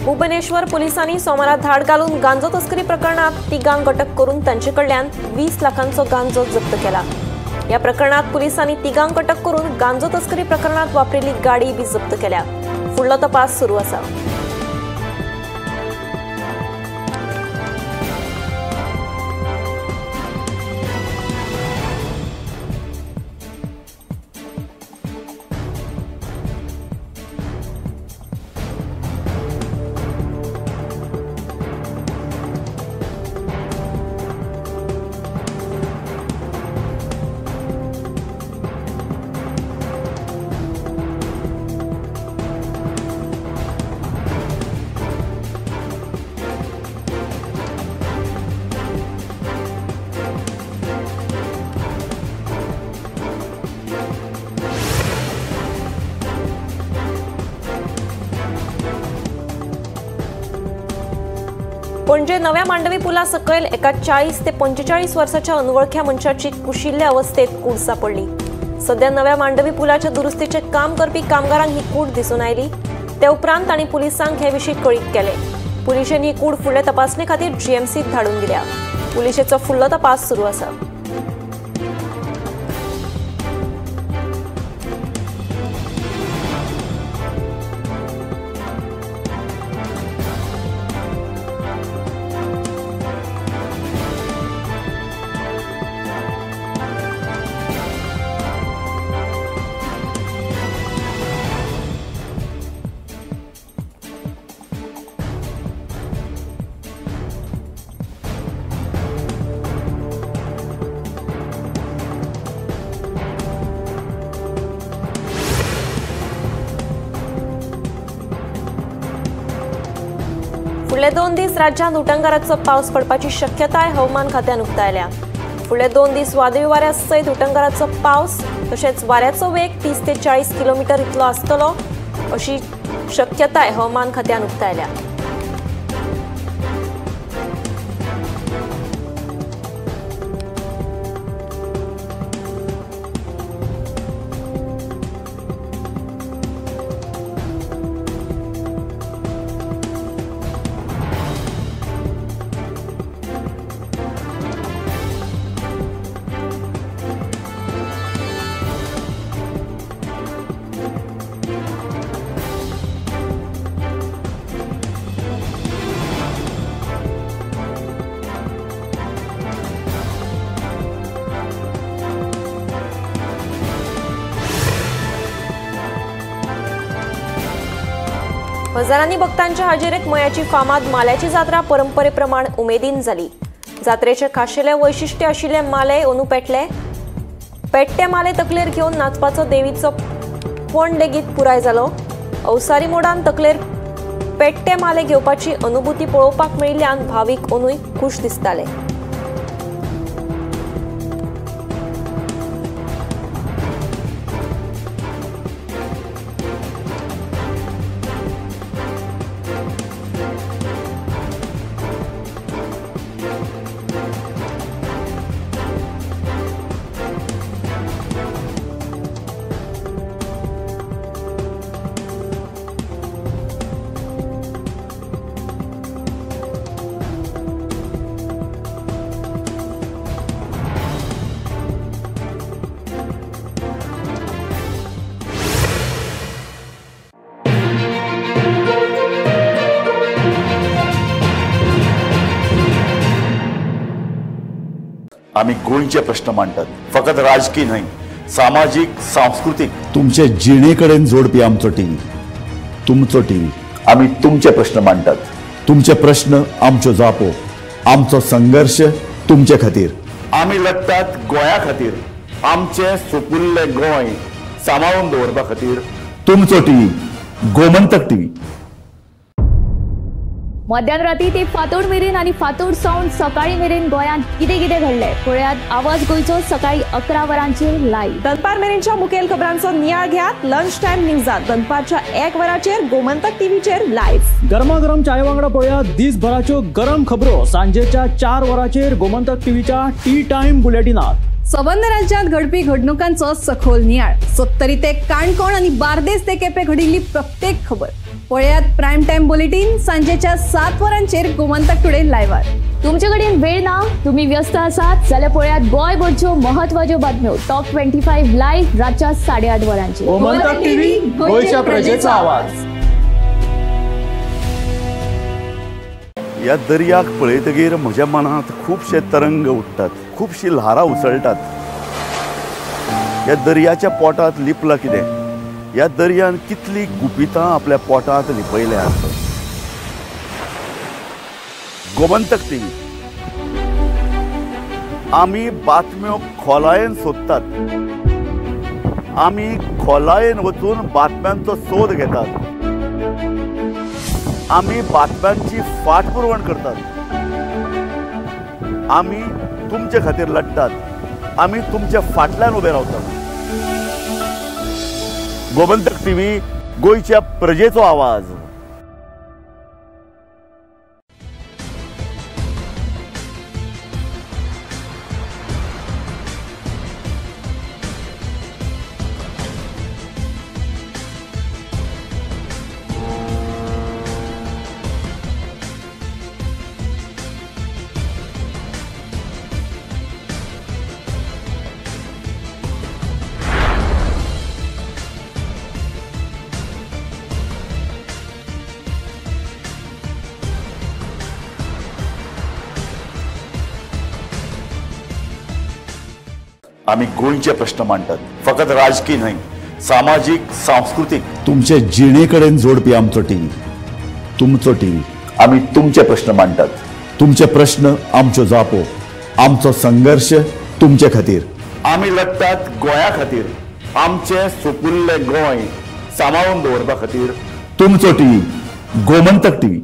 भुवनेश्वर पोलिसांनी सोमारा धाड घालून गांजो तस्करी प्रकरणात तिगांक अटक करून तांचे कडल्यान 20 लाखांचो गांजो जप्त केला। ह्या प्रकरणात पोलिसांनी तिगांक अटक करून गांजो तस्करी प्रकरणात वापरिल्ली गाडी बी जप्त केल्या। फुडलो तपास सुरू आसा। पणजे नव्या मांडवी पुला सकयल एका 40 ते 45 वर्साच्या अनवळख्या मनशाची कुशिल्ले अवस्थेत कूड सापडली। सध्या नव्या मांडवी पुलाच्या दुरुस्तीचे काम करपी कामगारांक ही कूड दिसून आयली। ते उपरांत तांणी पुलिसांक हे विशीं कळीत केले। पुलिशेन ही कूड फुडले तपासणे खातीर जीएमसीत धाडून दिल्या। पुलिशेचो फुडलो तपास सुरू आसा। फुडले 2 दीस राज्यांत उटंगाराचो पावस पडपाची शक्यताय हवामान खात्यान उक्तायल्या। फुडले 2 दीस वादळी वाऱ्या सयत उटंगाराचो पावस तशेंच वाऱ्याचो वेग 30 ते 40 किलोमीटर इतलो आसतलो अशी शक्यताय हवामान खात्यान उक्तायल्या। हजारांनी भक्तांच्या हाजेरीत मयाची फामाद माल्याची जात्रा परंपरेप्रमाण उमेदीन जाली। जात्रेचे खाशेले वैशिष्ट्य आशिल्ले माले अंदू पेटले। पेट्टे माले तकलेर घेवन नाचपाचो देवीचो पण लेगीत पुराय जालो। अवसारी मोडान तकलेर पेट्टे माले घेवपाची अनुभूती पळोवपाक मेळिल्ल्यान भावीक अंदूय खूश दिसताले। आमी गोंयचे प्रश्न मांडटात, फकत राजकीय न्हय, सामाजीक, सांस्कृतीक, तुमचे जिणे कडेन जोडपी आमचो टीव्ही, तुमचो टीव्ही। आमी तुमचे प्रश्न मांडटात, तुमचे प्रश्न आमच्यो जापो, आमचो संघर्ष तुमचे खातीर। आमी लढटात गोंया खातीर, आमचें सुपुल्लें गोंय सांबाळून दवरपा खातीर। तुमचो टीव्ही, गोमंतक टीव्ही। मध्यान राती ते फातोड मेरेन आनी फातोड सावन सकाळी मेरेन गोंयांत कितें कितें घडलें पळयात आवाज गोंयचो सकाळी 11 वरांचेर लायव्ह। दनपार मेरेनच्या मुखेल खबरांचो नियाळ घेयात लंच टायम न्यूजात दनपारच्या 1 वराचेर गोमंतक टीव्हीचेर लायव्ह। गरमागरम चाय वांगडा पळयात दिसभराच्यो गरम खबरो सांजेच्या 4 वरांचेर गोमंतक टीव्हीच्या टी टायम बुलेटिनात। सबंद राज्यात घडपी घडणुकांचो सखोल नियाळ, सत्तरी ते काणकोण आणि बार्देस ते केपे घडिल्ली प्रत्येक खबर पळयात प्रायम टायम बुलेटीन सांजेच्या 7 वरांचेर गोमंतक टुडे लायव्हार। तुमचे कडेन वेळ ना, तुम्ही व्यस्त आसात जाल्यार पळयात गोंयभरच्यो म्हत्वाच्यो बातम्यो टॉप 25 लायव्ह रातच्या 8:30 वरांचेर। गोमंतक टीव्ही, गोंयच्या प्रजेचो आवाज। ह्या दर्याक पळयतगीर म्हज्या मनांत खुबशे तरंग उठ्ठात, खुबशी ल्हारां उसळटात। ह्या दर्याच्या पोटांत लिपलां कितें? ह्या दर्यान कितली गुपितां आपल्या पोटांत लिपयल्यात। गोमंतक टीव्ही, आमी बातम्यो खोलायेन सोदतात, आमी खोलायेन वचून बातम्यांचो सोद घेतात, आमी बातम्यांची फाटपुरवण करतात, आमी तुमचे खातीर लढतात, आमी तुमच्या फाटल्यान उबे रावतात। गोमंतक टीव्ही, गोंयच्या प्रजेचो आवाज। आमी गोंयचे प्रश्न मांडटात, फकत राजकी न्हय, सामाजीक, सांस्कृतीक, तुमचे जिणे कडेन जोडपी आमचो टीव्ही, तुमचो टीव्ही। आमी तुमचे प्रश्न मांडटात, तुमचे प्रश्न आमच्यो जापो, आमचो संघर्श तुमचे खातीर। आमी लढटात गोंया खातीर, आमचें सुपुल्लें गोंय सांबाळून दवरपा खातीर। तुमचो टीव्ही, गोमंतक टीव्ही।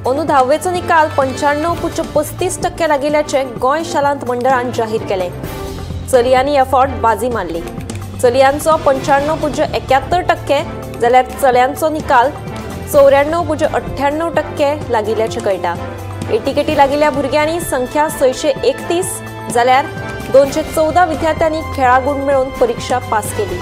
अंदू धावेचो निकाल 95.35% लागिल्ल्याचें गोंय शालांत मंडळान जाहीर केलें। चलयांनी ह्या फावट बाजी मारली। चलयांचो 95.71% जाल्यार चल्यांचो निकाल 94.98% लागिल्ल्याचें कळटा। एटीकेटी लागिल्ल्या भुरग्यांनी संख्या 631 जाल्यार 214 विद्यार्थ्यांनी खेळा गूण मेळोवन परिक्षा पास केली।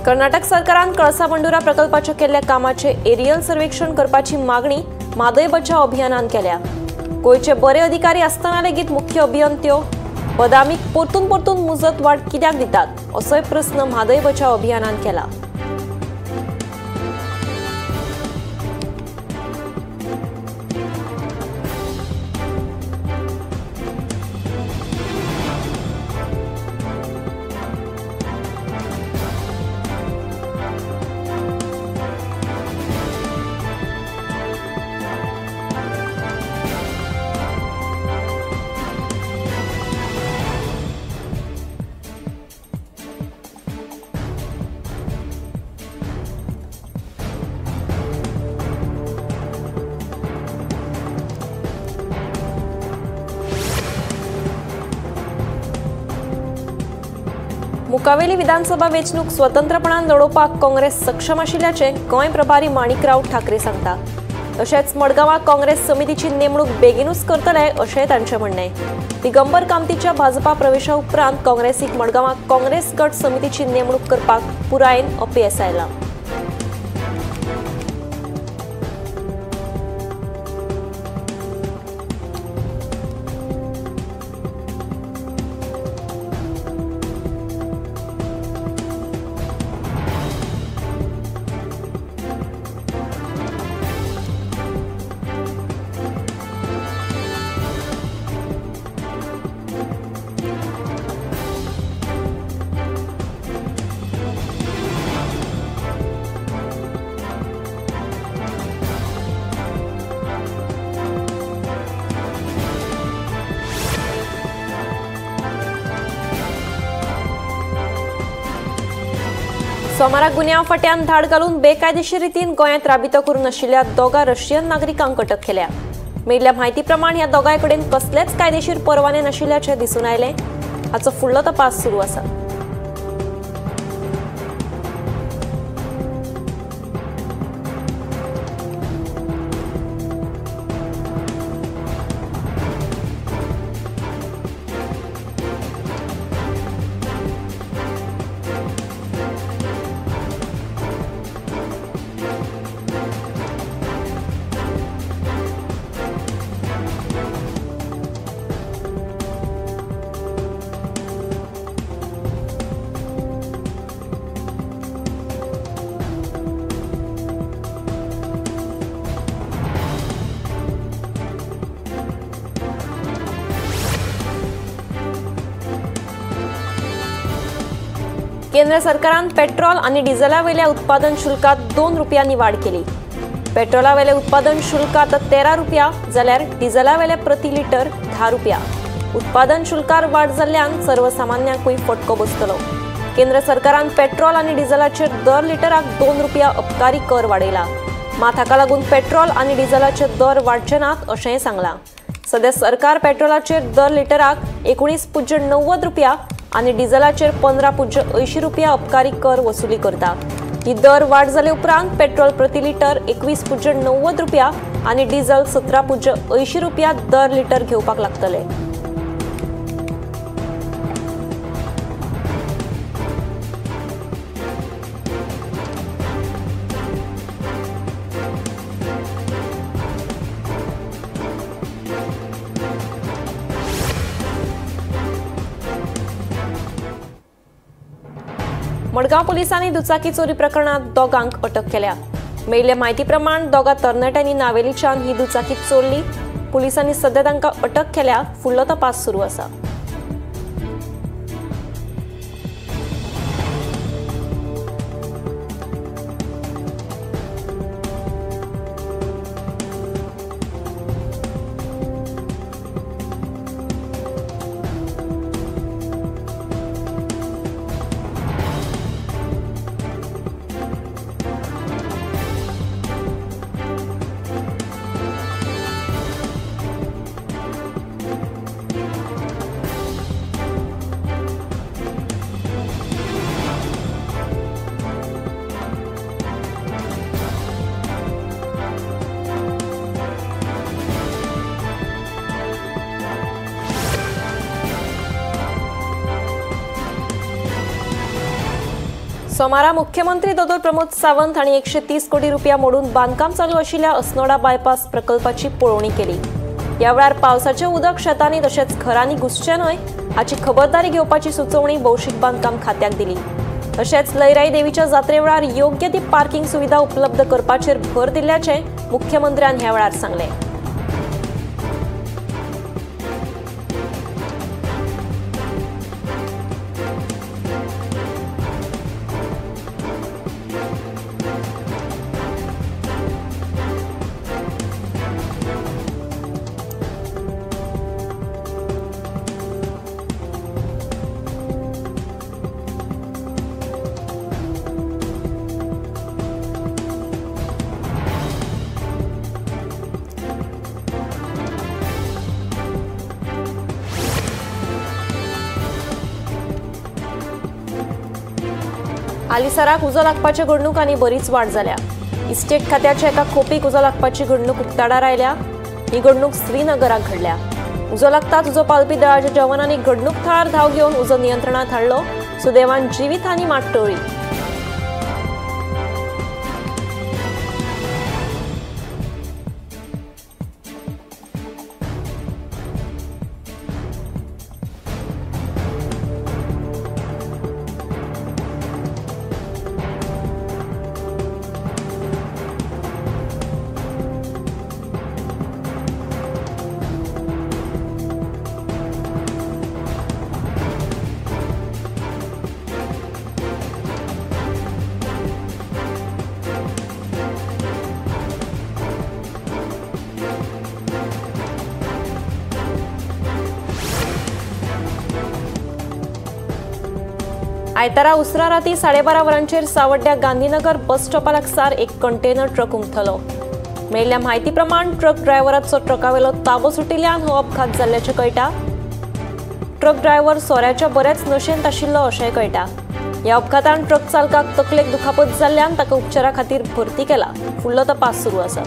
कर्नाटक सरकारान कळसा बंडुरा प्रकल्पाच्या केल्ल्या कामाचे एरियल सर्वेक्षण करपाची मागणी म्हादय बचाव अभियानान केल्या। गोंयचे बरे अधिकारी आसतना लेगीत मुख्य अभियंत्यो बदामीक परतून परतून मुजत वाड कित्याक दितात असोय प्रस्न म्हादय बचाव अभियानान केला। मुकावेली विधानसभा वेंचणूक स्वतंत्रपणान लढोवपाक काँग्रेस सक्षम आशिल्ल्याचें गोंय प्रभारी माणिकराव ठाकरे सांगता। तशेंच मडगांवां काँग्रेस समितीची नेमणूक बेगीनूच करतले अशेंय तांचें म्हणणें। दिगंबर कामतीच्या भाजपा प्रवेशा उपरांत काँग्रेसीक मडगांवां काँग्रेस गट समितीची नेमणूक करपाक पुरायेन अपेस आयलां। सोमारा गुन्यांव फाट्यान धाड घालून बेकायदेशीर रितीन गोंयांत राबितो करून आशिल्ल्या दोगा रशियन नागरिकांक अटक केल्या. मेळिल्ल्या म्हायती प्रमाण ह्या दोगांय कडेन कसलेच कायदेशीर परवाने नाशिल्ल्याचें दिसून आयलें. हाचो फुडलो तपास सुरू आसा. केंद्र सरकारान पेट्रोल आनी डिझेला वयल्या उत्पादन शुल्कात 2 रुपयांनी वाड केली. पेट्रोला वयले उत्पादन शुल्क आतां 13 रुपया जाल्यार डिझेला वयले प्रति लिटर 10 रुपया. उत्पादन शुल्कार वाड जाल्ल्यान सर्वसामान्यांकूय फटको बसतलो. केंद्र सरकारान पेट्रोल आनी डिझेलाचेर दर लिटराक 2 रुपया अबकारी कर वाडयला. मात हाका लागून पेट्रोल आनी डिझेलाचे दर वाडचे नात अशेंय सांगलां. सध्या सरकार पेट्रोलाचेर दर लिटराक 19.90 रुपया आनी डिझेलाचेर 15.80 रुपया अबकारी कर वसुली करता. ही दर वाड जाले उपरांत पेट्रोल प्रति लिटर 21.90 रुपया आनी डिझेल 17.80 रुपया दर लिटर घेवपाक लागतले. मडगांव पोलिसांनी दुचाकी चोरी प्रकरणात दोगांक अटक केल्या. मेळिल्ले म्हायती प्रमाण दोगा तरणाट्यांनी नावेलीच्यान ही दुचाकी चोरली. पोलिसांनी सध्या तांकां अटक केल्या. फुडलो तपास सुरू आसा. सोमारा मुख्यमंत्री दोतोर प्रमोद सावंत हांणी 130 कोटी रुपया मोडून बांदकाम चालू आशिल्ल्या अस्नोडा बायपास प्रकल्पाची पळोवणी केली. ह्या वेळार पावसाचें उदक शेतांनी तशेंच घरांनी घुसचें न्हय हाची खबरदारी घेवपाची सुचोवणी भौशीक बांदकाम खात्याक दिली. तशेंच लयराई देवीच्या जात्रे वेळार योग्य ती पार्किंग सुविधा उपलब्ध करपाचेर भर दिल्ल्याचें मुख्यमंत्र्यान ह्या वेळार सांगलें. हालींसराक उजो लागपाच्या घडणुकांनी बरीच वाड जाल्या. इस्टेट खात्याच्या एका खोपीक उजो लागपाची घडणूक उक्ताडार आयल्या. ही घडणूक श्रीनगराक घडल्या. उजो लागताच उजो पालपी दळाच्या जवानांनी घडणूक थळार धांव घेवन उजो नियंत्रणांत हाडलो. सुदैवान जिवीतहानी मात टळ्ळी. आयतारा उसरां राती 12:30 वरांचेर सावड्ड्या गांधीनगर बस स्टॉपा लागसार एक कंटेनर ट्रक उमथलो। मेळिल्ल्या म्हायती प्रमाण ट्रक ड्रायव्हराचो ट्रकावेलो ताबो सुटिल्ल्यान हो अपघात जाल्ल्याचें कळटा। ट्रक ड्रायव्हर सोऱ्याच्या बऱ्याच नशेंत आशिल्लो अशेंय कळटा। ह्या अपघातान ट्रक चालकाक तकलेक दुखापत जाल्ल्यान ताका उपचारा खातीर भरती केला। फुडलो तपास सुरू आसा।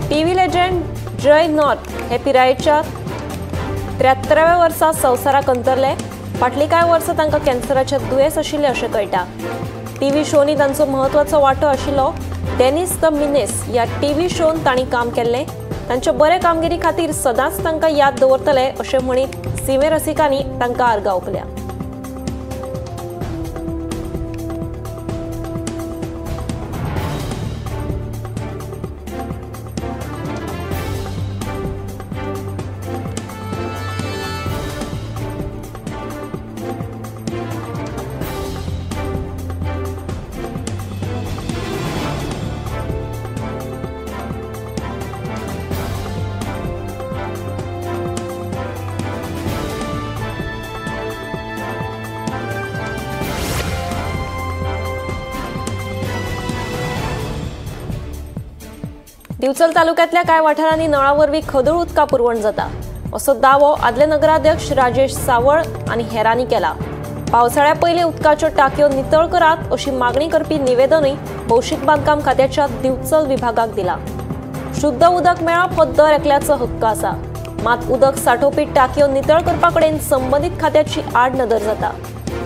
टीव्ही लेजंड जय नॉर्थ हे पिरायेच्या 73व्या वर्सा संवसाराक अंतरले। फाटलीं कांय वर्सां तांकां कॅन्सराचें दुयेंस आशिल्लें अशें कळटा। टीव्ही शोनी तांचो म्हत्वाचो वांटो आशिल्लो। डेनिस the मिनेस ह्या टीव्ही शोन तांणी काम केल्लें। तांच्या बरे कामगिरी खातीर सदांच तांकां याद दवरतले अशें म्हणीत सिमे रसिकांनी तांकां आर्गां ओंपल्या। दिवचल तालुक्यातल्या कांय वाठारांनी नळा वरवीं खदूळ उदका पुरवण जाता असो दावो आदले नगराध्यक्ष राजेश सावळ आनी हेरांनी केला। पावसाळ्या पयलीं उदकाच्यो टाकयो नितळ करात अशी मागणी करपी निवेदनूय भौशीक बांदकाम खात्याच्या दिवचल विभागाक दिला। शुद्ध उदक मेळप हो दर एकल्याचो हक्क आसा, मात उदक साठोवपी टाकयो नितळ करपा कडेन संबंदीत खात्याची आडनदर जाता,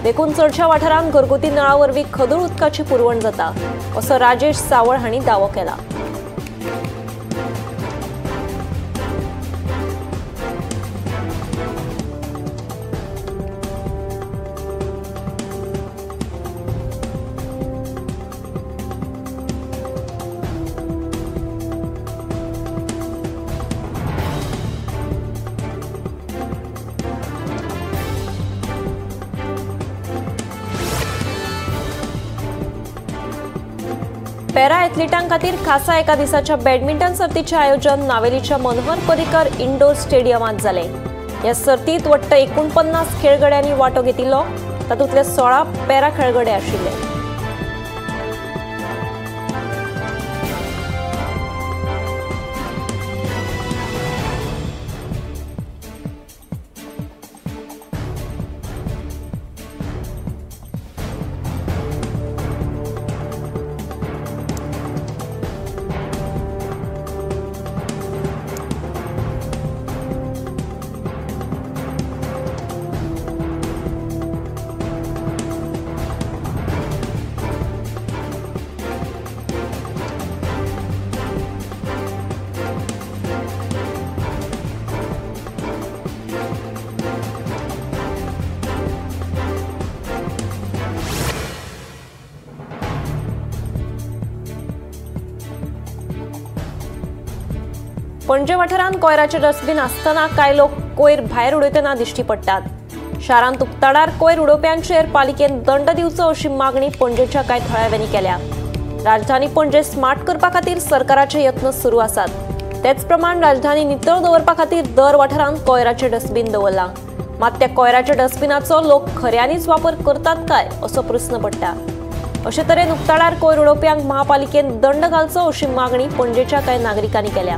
देखून चडशा वाठारांत घरगुती नळा वरवीं खदूळ उदकाची पुरवण जाता असो राजेश सावळ हांणी दावो केला। पॅरा एथलिटां खातीर खासा एका दिसाच्या बॅडमिंटन सर्तीचें आयोजन नावेलीच्या मनोहर पर्रीकर इंडोर स्टेडियमांत जालें। ह्या सर्तींत वट्ट 49 खेळगड्यांनी वांटो घेतिल्लो, तातूंतले 16 पॅरा खेळगडे आशिल्ले। पणजे वाठारांत कोयराचे डस्टबीन आसतना कांय लोक कोयर भायर उडयतना दिश्टी पडटात। शारांत उक्ताडार कोयर उडोवप्यांचेर पालिकेन दंड दिवचो अशी मागणी पणजेच्या कांय थळाव्यांनी केल्या। राजधानी पणजे स्मार्ट करपा खातीर सरकाराचे यत्न सुरू आसात, तेच प्रमाण राजधानी नितळ दवरपा खातीर दर वाठारांत कोयराचे डस्टबीन दवरलां। मात त्या कोयराच्या डस्टबिनाचो लोक खऱ्यांनीच वापर करतात काय असो प्रस्न पडटा। अशे तरेन उक्ताडार कोयर उडोवप्यांक महापालिकेन दंड घालचो अशी मागणी पणजेच्या कांय नागरिकांनी केल्या।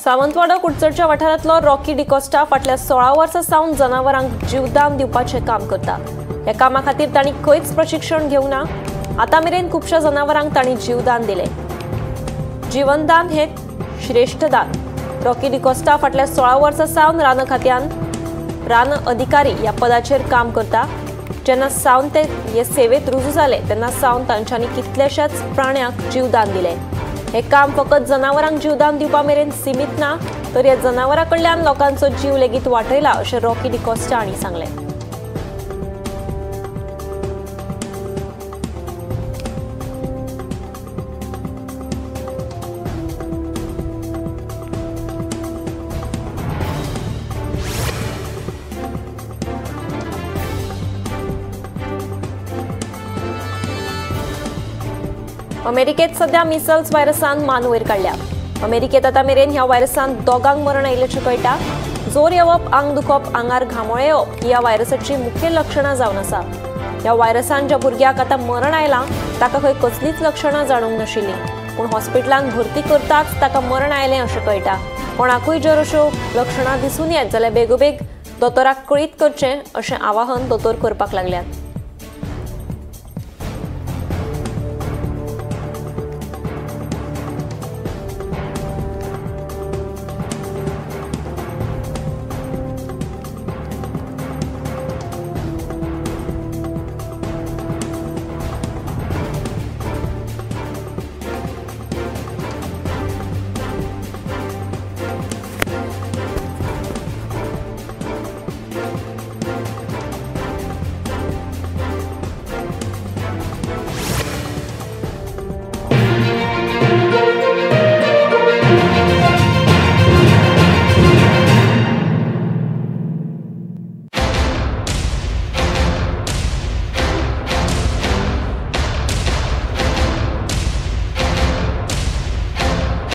सावंतवाडो कुडचडच्या वाठारांतलो रॉकी डिकॉस्टा फाटल्या 16 वर्सां सावन जनावरांक जीवदान दिवपाचें काम करता. ह्या कामा खातीर तांणी खंयच प्रशिक्षण घेवंक ना. आतां मेरेन खुबश्या जनावरांक तांणी जीवदान दिलें. जीवनदान हे श्रेष्ठ दान. रॉकी डिकॉस्टा फाटल्या 16 वर्सां सावन रान खात्यान रान अधिकारी ह्या पदाचेर काम करता. जेन्ना सावन ते हे सेवेत रुजू जाले तेन्ना सावन तांच्यांनी कितल्याशाच प्राण्यांक जीवदान दिलें. हे काम फकत जनावरांक जीवदान दिवपा मेरेन सीमित ना, तर ह्या जनावरां कडल्यान लोकांचो जीव लेगीत वाटयला अशें रॉकी डिकॉस्टा हांणी सांगलें. अमेरिकेत सध्या मिसल्स व्हायरसान मान वयर काडल्या. अमेरिकेत आतां मेरेन ह्या व्हायरसान 2 मरण आयिल्ल्याचें कळटा. जोर येवप, आंग दुखप, आंगार घामोळे येवप ही ह्या व्हायरसाची मुखेल लक्षणां जावन आसा. ह्या व्हायरसान ज्या भुरग्याक आतां मरण आयलां ताका खंय कसलींच लक्षणां जाणूंक नाशिल्लीं, पूण हॉस्पिटलांत भरती करताच ताका मरण आयलें अशें कळटा. कोणाकूय जर अश्यो लक्षणां दिसून येत जाल्यार बेगोबेग दोतोराक कळीत करचें अशें आवाहन दोतोर करपाक लागल्यात.